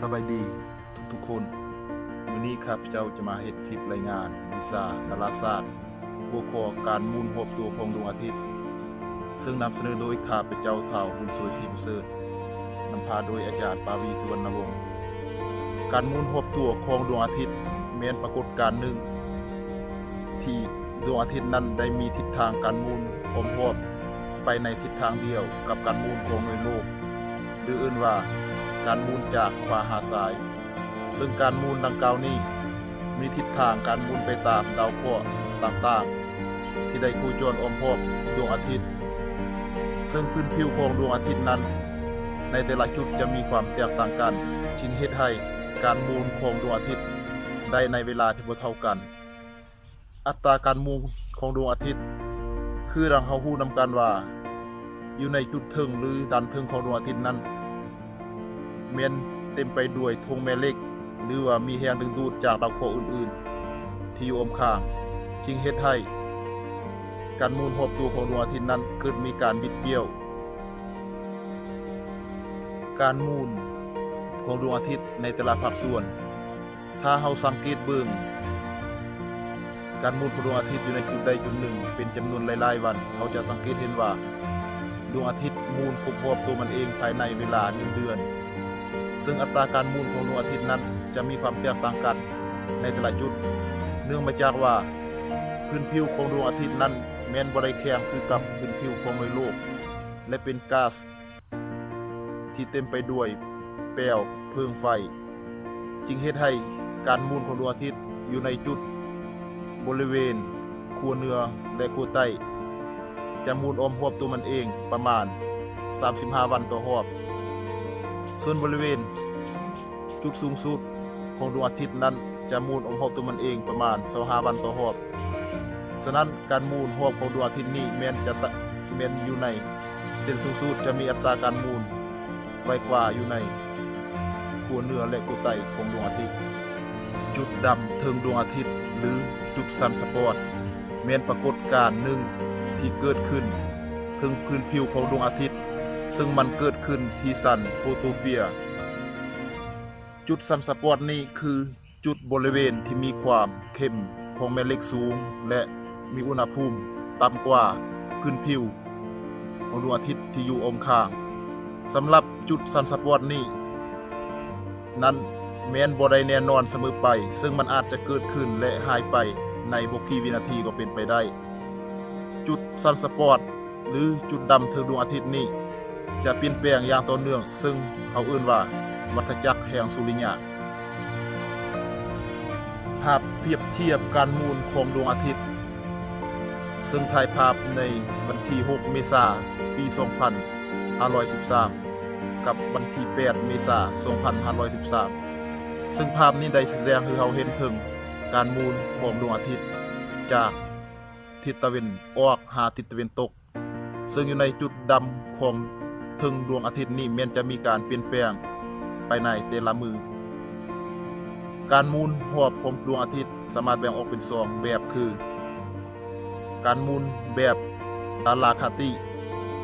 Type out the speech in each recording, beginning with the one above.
ສະບາຍດີທຸກໆຄົນ. ມື້ນີ້ຂ້າພະເຈົ້າຈະມາເຮັດຄລິບລາຍງານວິຊາດາລາສາດ ຫົວຂໍ້ການໝູນຮອບຕົວຂອງດວງອາທິດ, ເຊິ່ງນຳສະເໜີໂດຍຂ້າພະເຈົ້າ ທ້າວ ບຸນຊ່ວຍ ສີປະເສີດ, ນຳພາໂດຍອາຈານ ປາວີ ສຸວັນນະວົງ. ການໝູນຮອບຕົວຂອງດວງອາທິດແມ່ນປາກົດການໜຶ່ງ ທີ່ດວງອາທິດນັ້ນໄດ້ມີທິດທາງການໝູນອ້ອມຮອບໄປໃນທິດທາງດຽວກັບການໝູນຂອງໜ່ວຍໂລກ ຫຼື ເອີ້ນວ່າການໝູນຈາກຂວາຫາຊ້າຍ, ເຊິ່ງການໝູນດັ່ງກ່າວນີ້ມີທິດທາງການໝູນໄປຕາມດາວເຄາະຕ່າງໆ ທີ່ໄດ້ໂຄຈອນອ້ອມຮອບດວງອາທິດ, ເຊິ່ງພື້ນຜິວຂອງດວງອາທິດນັ້ນໃນແຕ່ລະຈຸດຈະມີຄວາມແຕກຕ່າງກັນ, ຈຶ່ງເຮັດໃຫ້ການໝູນຂອງດວງອາທິດໄດ້ໃນເວລາທີ່ບໍ່ເທົ່າກັນ. ອັດຕາການໝູນຂອງດວງອາທິດ ຄືດັ່ງເຮົາຮູ້ນຳກັນວ່າ ຢູ່ໃນຈຸດເທິງ ຫຼື ດ້ານເທິງຂອງດວງອາທິດນັ້ນ ແມ່ນເຕັມໄປດ້ວຍທົ່ງແມ່ເຫຼັກ ຫຼືວ່າມີແຮງດຶງດູດຈາກດາວເຄາະອື່ນໆທີ່ຢູ່ອ້ອມຂ້າງ, ຈຶ່ງເຮັດໃຫ້ການໝູນຮອບຕົວຂອງດວງອາທິດນັ້ນເກີດມີການບິດບ້ຽວ. ການໝູນຂອງດວງອາທິດໃນແຕ່ລະພາກສ່ວນ. ຖ້າເຮົາສັງເກດເບິ່ງການໝູນຂອງດວງອາທິດຢູ່ໃນຈຸດໃດຈຸດໜຶ່ງເປັນຈຳນວນຫຼາຍໆວັນ, ເຮົາຈະສັງເກດເຫັນວ່າດວງອາທິດໝູນຄົບຮອບຕົວມັນເອງພາຍໃນເວລາໜຶ່ງເດືອນ, ເຊິ່ງອັດຕາການໝູນຂອງດວງອາທິດນັ້ນຈະມີຄວາມແຕກຕ່າງກັນໃນແຕ່ລະຈຸດ, ເນື່ອງມາຈາກວ່າພື້ນຜິວຂອງດວງອາທິດນັ້ນແມ່ນບໍ່ໄດ້ແຂງຄືກັບພື້ນຜິວຂອງໜ່ວຍໂລກ ແລະ ເປັນກາສ ທີ່ເຕັມໄປດ້ວຍແປວເພີງໄຟ, ຈຶ່ງເຮັດໃຫ້ການໝູນຂອງດວງອາທິດຢູ່ໃນຈຸດບໍລິເວນຂົ້ວເໜືອ ແລະ ຂົ້ວໃຕ້ ຈະໝູນອ້ອມຮອບຕົວມັນເອງປະມານສາມສິບຫ້າວັນຕໍ່ຮອບ. ສ່ວນບໍລິເວນຈຸດສູງສຸດຂອງດວງອາທິດນັ້ນຈະໝູນອ້ອມຮອບຕົວມັນເອງປະມານຊາວຫ້າວັນຕໍ່ຮອບ. ສະນັ້ນ, ການໝູນຮອບຂອງດວງອາທິດນີ້ແມ່ນຈະສະ ແມ່ນຢູ່ໃນເສັ້ນສູງສຸດ ຈະມີອັດຕາການໝູນໄວກວ່າຢູ່ໃນຂົ້ວເໜືອ ແລະ ຂົ້ວໃຕ້ຂອງດວງອາທິດ. ຈຸດດຳເທິງດວງອາທິດ ຫຼື ຈຸດຊັນສະປອດ ແມ່ນປາກົດການໜຶ່ງທີ່ເກີດຂຶ້ນເທິງພື້ນຜິວຂອງດວງອາທິດ, ເຊິ່ງມັນເກີດຂຶ້ນທີ່ຊັ້ນໂຟໂຕເຟຍ. ຈຸດຊັນສະປອດນີ້ຄື ຈຸດບໍລິເວນທີ່ມີຄວາມເຂັ້ມຂອງແມ່ເຫຼັກສູງ ແລະ ມີອຸນຫະພູມຕ່ຳກວ່າພື້ນຜິວຂອງດວງອາທິດທີ່ຢູ່ອ້ອມຂ້າງ. ສຳລັບຈຸດຊັນສະປອດນີ້ນັ້ນແມ່ນບໍ່ໄດ້ແນ່ນອນສະເໝີໄປ, ເຊິ່ງມັນອາດຈະເກີດຂຶ້ນ ແລະ ຫາຍໄປໃນບໍ່ກີ່ວິນາທີກໍເປັນໄປໄດ້. ຈຸດຊັນສະປອດ ຫຼື ຈຸດດຳເທິງດວງອາທິດນີ້ຈະປ່ຽນແປງຢ່າງຕໍ່ເນື່ອງ, ເຊິ່ງເຮົາເອີ້ນວ່າວັດທະຈັກແຫ່ງສຸລິຍະ. ພາບປຽບທຽບການໝູນຂອງດວງອາທິດ, ເຊິ່ງຖ່າຍພາບໃນວັນທີຫົກເມສາ ປີສອງພັນຫ້າຮ້ອຍສິບສາມ ກັບວັນທີແປດເມສາ ສອງພັນຫ້າຮ້ອຍສິບສາມ, ເຊິ່ງພາບນີ້ໄດ້ສະແດງໃຫ້ເຮົາເຫັນເຖິງການໝູນຂອງດວງອາທິດຈາກ ທິດຕາເວັນອອກຫາທິດຕາເວັນຕົກ, ເຊິ່ງຢູ່ໃນຈຸດດຳຂອງເທິງດວງອາທິດນີ້ແມ່ນຈະມີການປ່ຽນແປງໄປໃນແຕ່ລະມື້. ການໝູນຮອບຂອງດວງອາທິດສາມາດແບ່ງອອກເປັນສອງແບບຄື ການໝູນແບບດາລາຄະຕິ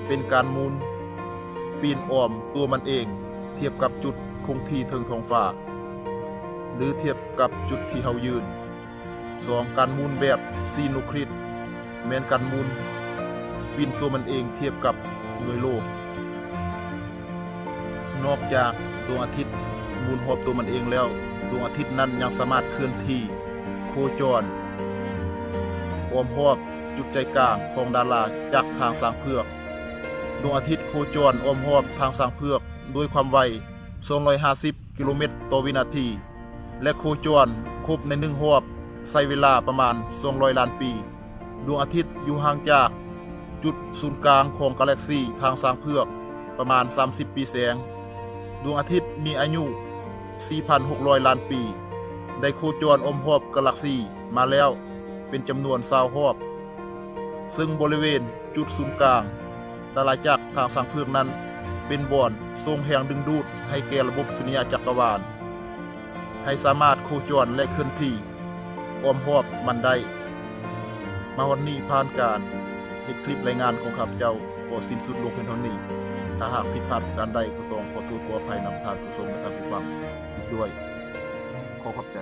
ເປັນການໝູນປີ້ນອ້ອມຕົວມັນເອງທຽບກັບຈຸດຄົງທີ່ເທິງທ້ອງຟ້າ ຫຼື ທຽບກັບຈຸດທີ່ເຮົາຢືນ. ສອງ ການໝູນແບບຊີໂນຄຣິດ ແມ່ນການໝູນປິ່ນຕົວມັນເອງທຽບກັບໜ່ວຍໂລກ. ນອກຈາກດວງອາທິດໝູນຮອບຕົວມັນເອງແລ້ວ, ດວງອາທິດນັ້ນຍັງສາມາດເຄື່ອນທີ່ໂຄຈອນອ້ອມຮອບຈຸດໃຈກາງຂອງດາລາຈັກທາງຊ້າງເຜືອກ. ດວງອາທິດໂຄຈອນອ້ອມຮອບທາງຊ້າງເຜືອກດ້ວຍຄວາມໄວສອງຮ້ອຍຫ້າສິບກິໂລແມັດຕໍ່ວິນາທີ ແລະ ໂຄຈອນຄົບໃນໜຶ່ງຮອບໃຊ້ເວລາປະມານສອງຮ້ອຍລ້ານປີ. ດວງອາທິດຢູ່ຫ່າງຈາກຈຸດສູນກາງຂອງກາແລັກຊີທາງຊ້າງເຜືອກປະມານສາມສິບປີແສງ. ດວງອາທິດມີອາຍຸສີ່ພັນຫົກຮ້ອຍລ້ານປີ, ໄດ້ໂຄຈອນອ້ອມຮອບກາແລັກຊີມາແລ້ວເປັນຈຳນວນຊາວຮອບ, ເຊິ່ງບໍລິເວນຈຸດສູນກາງ ດາລາຈັກທາງຊ້າງເຜືອກນັ້ນ ເປັນບ່ອນສົ່ງແຮງດຶງດູດໃຫ້ແກ່ລະບົບສຸລິຍະຈັກກະວານ ໃຫ້ສາມາດໂຄຈອນ ແລະ ເຄື່ອນທີ່ອ້ອມຮອບມັນໄດ້. ມາຮອດນີ້, ຜ່ານການເຮັດຄລິບລາຍງານຂອງຂ້າພະເຈົ້າກໍສິ້ນສຸດລົງພຽງເທົ່ານີ້. ເ ຖ້າຫາກຜິດພາດປະການໃດ ກໍຕ້ອງຂໍໂທດຂໍອະໄພນຳທ່ານຜູ້ຊົມ ແລະ ທ່ານຜູ້ຟັງອີກດ້ວຍ. ຂໍຂອບໃຈ.